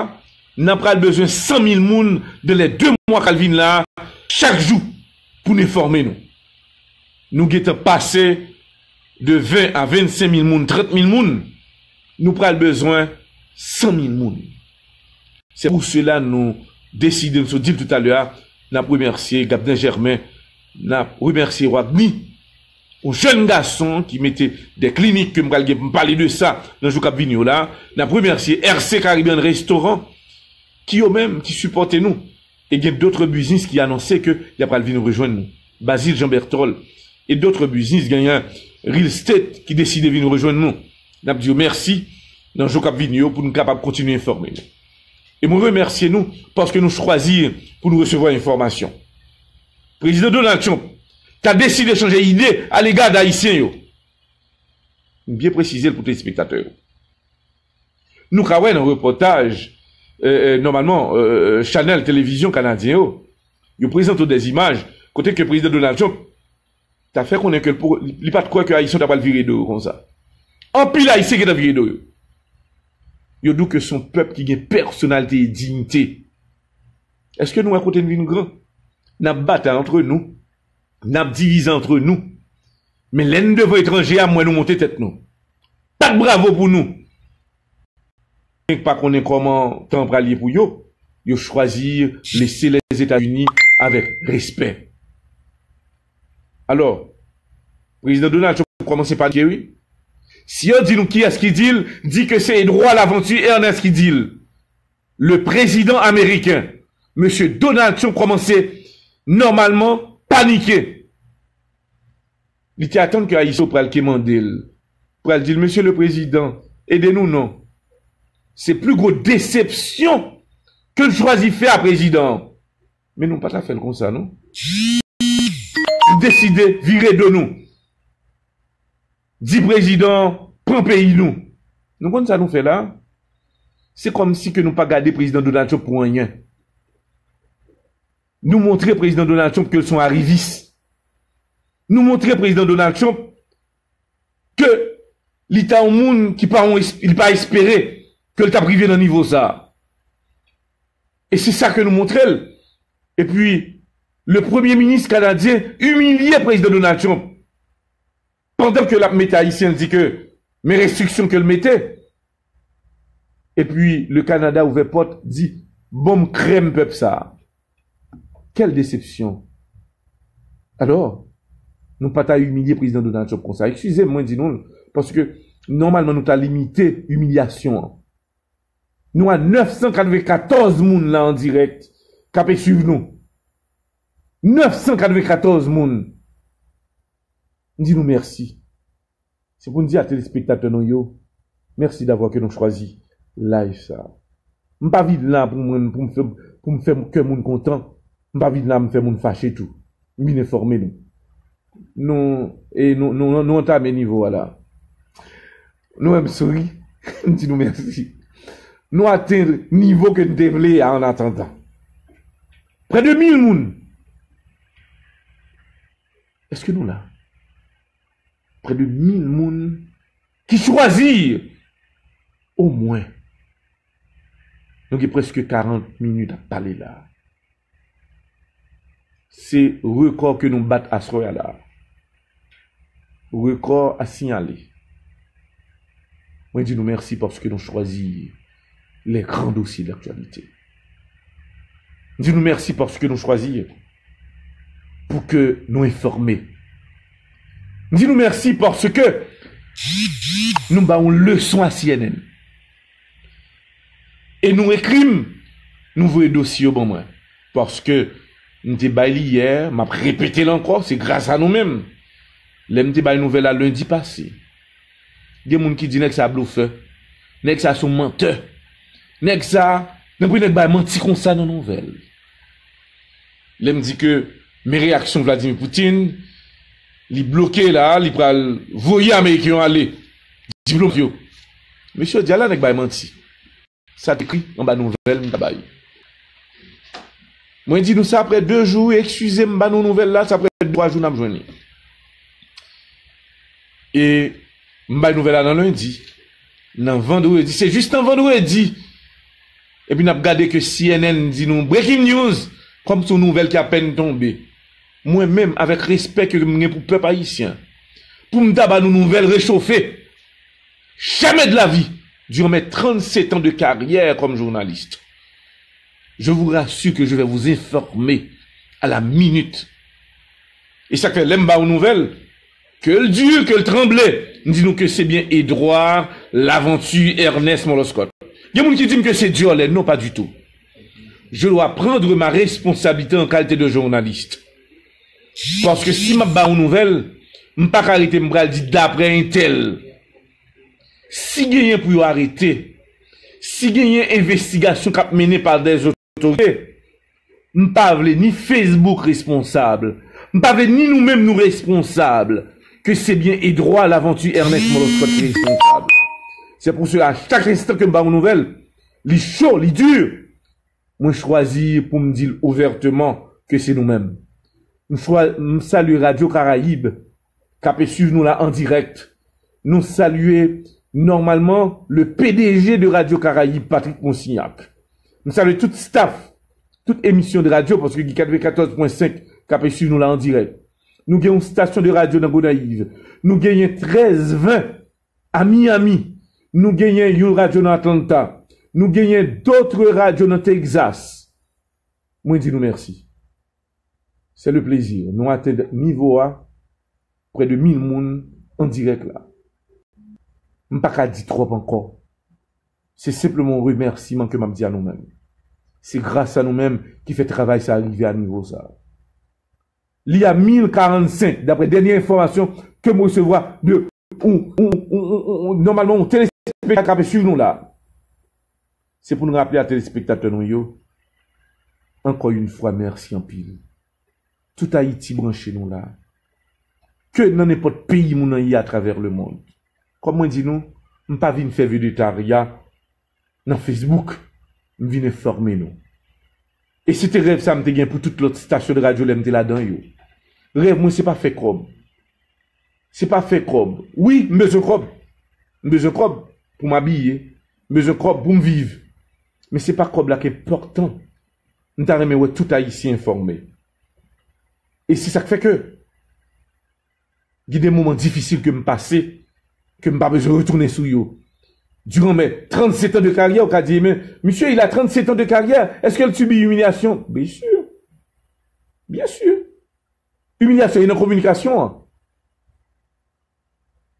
n a pral bezwen san mil moun dan lè de mwa k al vin la a, chak jou, pou n enfòme nou. Nou gentan pase de ven a vennsenk mil moun, trant mil moun, nou pral bezwen san mil moun. Se pou sela nou deside, nou sot di l toutalè a, n ap remèsye Gabden Jèmen, n ap remèsye Wadni, yon jèn gason ki mete de klinik ke m pral gen pou m pale de sa nan jou k ap vini yo la. N ap remèsye R C Caribbean Restaurant, ki yo menm ki sipòte nou. E gen dòt biznis ki anonse ke y ap pral vin rejwenn nou. Bazil Jean Berthold e dòt biznis, genyen Real Estate ki deside vin rejwenn nou. N ap di yo mèsi nan jou k ap vini yo pou nou kapab kontinye enfòme nou. E mwen remèsye nou paske nou chwazi pou nou resevwa enfòmasyon. Prezidan Donald Trump ta deside chanje ide alega d Ayisyen yo. M byen presize l pou telespektatè yo. Nou ka wè nan repòtaj, euh, euh, nòmalman, euh, euh, chanèl televizyon kanadyen yo, yo prezante w dèzimaj kote ke prezidan Donald Trump ta fè konnen ke l po-, li pa t kwè ke Ayisyen yo ta pral vire do yo konsa. Anpil Ayisyen gentan vire do yo. Yo di w ke se yon pèp ki gen pèsonalite e diyite. Èske nou wè kote n vin gran? N ap batay antre nou, n ap divize antre nou. Men lè n devan etranje a, m wè nou monte tèt nou. Bat bravo pou nou! Yo pa konnen kòman tan an pral ye pou yo, yo chwazi lese Lèzetazini avèk respè. Alò, prezidan Donald Trump kòmanse panike, wi. Si yo di nou kiyès ki di l, di ke se Edouard Laventure Ernest ki di l. Le président américain, mesye Donald Trump, kòmanse nòmalman panike. Li te atann ke Ayisyen yo pral kemande l, pral di l, Mesye le Prezidan, ede nou non. Se pli gwo desepsyon ke l chwazi fè a prezidan an. Men nou pa ta fè l konsa, non. Nou deside vire do nou. Di prezidan an pran peyi nou. Nou konn sa nou fè la? Se kòmsi ke nou pa gade prezidan Donald Trump pou anyen. Nou montre prezidan Donald Trump ke l se yon arivis. Nou montre prezidan Donald Trump ke li ta yon moun ki pa yon es-, li pa espere ke l t ap rive nan nivo sa a. E se sa ke nou montre l. Epi, le premye minis kanadyen imilye prezidan Donald Trump. Pandan ke l ap mete Ayisyen, l di ke men restriksyon ke l mete. Epi, le Canada ouvè pòt, di, ban m krèm pèp sa a. Kèl desepsyon! Alò, nou pa ta imilye prezidan Donald Trump konsa. Eskize m, mwen di nou l, paske nòmalman nou ta limite imilyasyon an. Nou a nèf san katrevenkatòz moun la an dirèk k ape swiv nou. Nèf san katrevenkatòz moun. M di nou mèsi. Se pou n di a telespektatè nou yo, mèsi davwa ke nou chwazi live sa a. M pa vin la pou mwen, pou m fè, pou m fè kè moun kontan. M pa vin la m fè moun fache tou. M vin enfòme nou. Nou, e nou, nou, nou antame nivo a la. Nou wè m souri, m di nou mèsi. Nou atenn nivo ke n te vle a an atandan. Prè de mil moun. Èske nou la? Prè de mil moun ki chwazi omwen. Nou gen prèske karant minit ap pale la. Se rekò ke nou bat aswè a la. Rekò a siyale. Mwen di nou mèsi paske nou chwazi les grands dossiers de l'actualité. M di nou mèsi paske nou chwazi pou ke nou enfòme. M di nou mèsi paske nou ba yon leson a C N N. E nou ekri m, nou voye dosye yo ban mwen. Paske m te bay li yè, m ap repete l ankò, se gras a nou menm. Lè m te bay nouvèl la lendi pase, gen moun ki di nèg sa blofè, nèg sa se yon mantè, nèg sa, nan pri nèg bay manti konsa nan nouvèl. Lè m di ke men reyaksyon Vladimir Poutine, li bloke la, li pral voye Ameriken yo ale, diplomate yo. Mesye, di ala nèg bay manti. Sa te ekri anba nouvèl m ta bay. Mwen di nou sa apre de jou, eskize m ba nou nouvèl la, sa apre twa jou n ap jwenn li. E m bay nouvèl la nan lendi, nan vandredi, se jis nan vandredi. Epi n ap gade ke C N N di nou breaking news, kòm se yon nouvèl ki apèn tonbe. Mwen menm, avèk respè ke m gen pou pèp ayisyen, pou m ta ba nou nouvèl rechofe, jamais de la vie, durant mes trente-sept ans de carrière comme journaliste, je vous rassure que je vais vous informer à la minute. E sa k fè, lè m ba w nouvèl, ke l di, ke l tranble, m di nou ke se byen Edouard Laventure Ernest Moloscot. Gen moun ki di m ke se dyòlè. Non, pas du tout. Je dois prendre ma responsabilité en qualité de journaliste. Paske si m ap ba w nouvèl, m pa ka rete m pral di daprè entèl. Si genyen pou yo arete, si genyen envestigasyon k ap mennen pa dè otorite, m pa vle ni Facebook responsab, m pa vle ni nou menm nou responsab, ke se byen Edouard Laventure Ernest Moloscot ki responsab. C'est pour cela, chak enstan ke m ba yon nouvèl, li cho, li di, mwen chwazi pou m di l ouvèteman ke se nou menm. M chwa-, m salye Radio Caraïbe, k ap swiv nou la an dirèk. Nou salye nòmalman le P D G de Radio Caraïbe, Patrick Monsignac. M salye tout staff, tout emisyon de radyo, paske gen katrevenkatòz pwen senk k ap swiv nou la an dirèk. Nou gen yon stasyon de radyo nan Gonayiv. Nou genyen trèz ven a Miami. Nou genyen yon radyo nan Atlanta. Nou genyen dotre radyo nan Texas. Mwen di nou mèsi. C'est le plaisir. Nou atenn nivo a, près de mil moun an dirèk la. M pa ka di twòp ankò. Se senpleman yon remèsiman ke m ap di a nou menm. Se gras a nou menm ki fè travay sa rive a nivo sa. Li a mil karannsenk, daprè dènye enfòmasyon ke m resevwa de ou, ou, ou, ou, ou, ou, nòmalman, yon telespektatè k ap swiv nou la. Se pou n raple a telespektatè nou yo, ankò yon fwa, mèsi anpil. Tout Ayiti branche nou la. Ke nan nenpòt peyi moun nan ye atravè lemonn. Kòm mwen di nou, m pa vin fè vedetarya nan Facebook, m vin enfòme nou. E se te rèv sa m te gen pou tout lòt stasyon de radyo lè m te ladan yo. Rèv mwen se pa fè kòb. Se pa fè kòb. Wi, m bezwen kòb. M bezwen kòb pou m abiye. M bezwen kòb pou m viv. Men se pa kòb la ki enpòtan. M ta renmen wè tout Ayisyen enfòme. E se sa k fè ke gen de moman difisil ke m pase, ke m pa bezwen retounen sou yo. Durant mes trente-sept ans de carrière, ou ka di, men, monsieur, il a trente-sept ans de carrière, est-ce qu'il subit humiliation? Bien sûr. Bien sûr. Imilyasyon e nan kominikasyon an.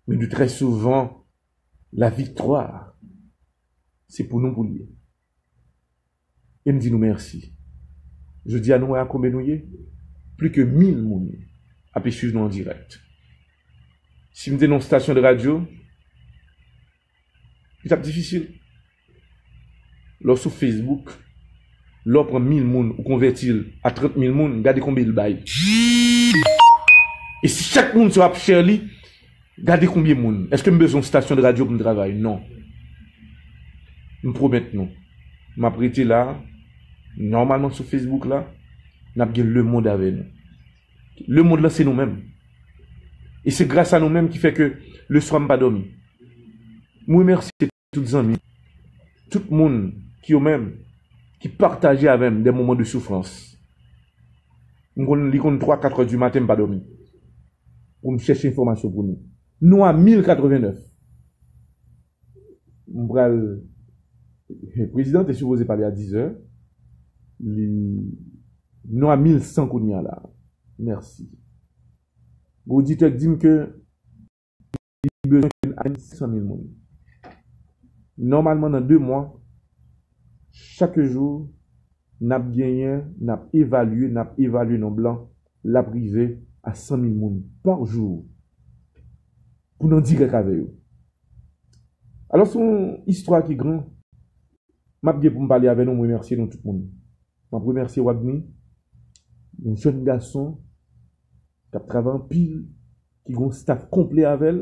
Men de trè souvan, la viktwa, se pou nou pou l ye. E m di nou mèsi. Jodi a, nou wè a konbyen nou ye? Plis ke mil moun ap swiv nou an dirèk. Si m te nan yon stasyon de radyo, li t ap difisil. Lè w sou Facebook, lè w pran mil moun, ou konvèti l a trant mil moun, gade konbyen l bay. E si chak moun sa w ap share li, gade konbyen moun. Èske m bezwen yon stasyon de radyo pou m travay? Non. M pwomèt nou, m ap rete la, nòmalman sou Facebook la, n ap gen lemonn avè nou. Lemonn lan se nou menm. E se gras a nou menm ki fè ke leswa m pa dòmi. M remèsye tout zanmi, tout moun ki yo menm, ki pataje avè m de moman de soufrans. M konn, li konn twa, kat è di maten, m pa dòmi. Pou m chèche enfòmasyon pou nou. Nou a mil katrevennnèf. M pral, prezidan te sipoze pale a diz è. Li, nou a mil san kounye a la. Mèsi. Gen oditè k di m ke li bezwen ke n atenn senk san mil moun. Nòmalman, nan de mwa, chak jou, n ap genyen, n ap evalye, n ap evalye nonb lan, l ap rive a san mil moun pa jou pou n an dirèk avè yo. Alò, se yon istwa ki gran. M ap gen pou m pale avè nou, m remèsye nou tout moun. M ap remèsye Wagny, yon jèn gason k ap travay anpil, ki gen yon staff konplè avè l.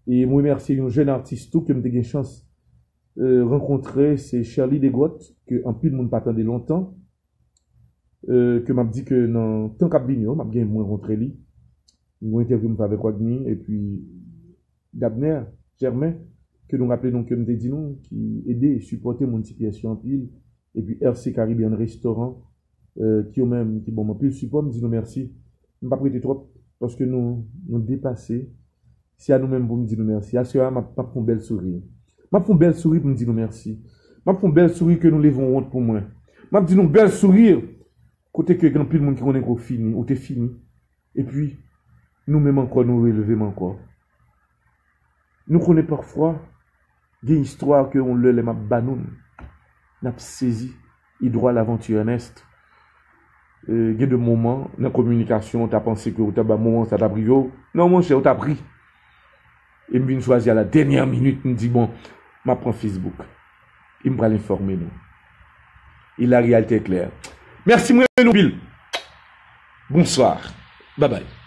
E m remèsye yon jèn atis tou ke m te gen chans, euh, rankontre, se Sherly Desgrottes, ke anpil moun pa tande lontan, euh, ke m ap di ke nan tan k ap vini yo, m ap gen pou m rankontre li. Yon entèvyou m fè avèk Wagny, epi Gabner Germain, ke nou raple nou ke m te di nou, ki ede sipòte moun T P S yo anpil, epi R C Caribbean Restaurant, euh, ki yo menm ki ban m anpil sipò, m di nou mèsi. M p ap rete twòp, paske nou, nou depase. Se a nou menm pou m di nou mèsi. Aswè a, m ap, m ap fè yon bèl souri. M ap fè yon bèl souri pou m di nou mèsi. M ap fè yon bèl souri ke nou leve yon wont pou mwen. M ap di nou bèl souri, kote ke gen anpil moun ki konnen ke w fini, ou te fini. Epi, nou menm ankò, nou releve m ankò. Nou konnen pafwa, gen istwa ke yon lè lè m ap ba nou, n ap sezi. Edouard Laventure Ernest, euh, gen de moman, nan kominikasyon, ou ta panse ke ou ta ba moman sa t ap rive w. Non, monchè, ou t ap ri. E m vin chwazi a la dènyè minit, m di, bon, m ap pran Facebook. E m pral enfòme nou. E la réalité est claire. Mèsi, m renmen nou anpil. Bonswa. Babay.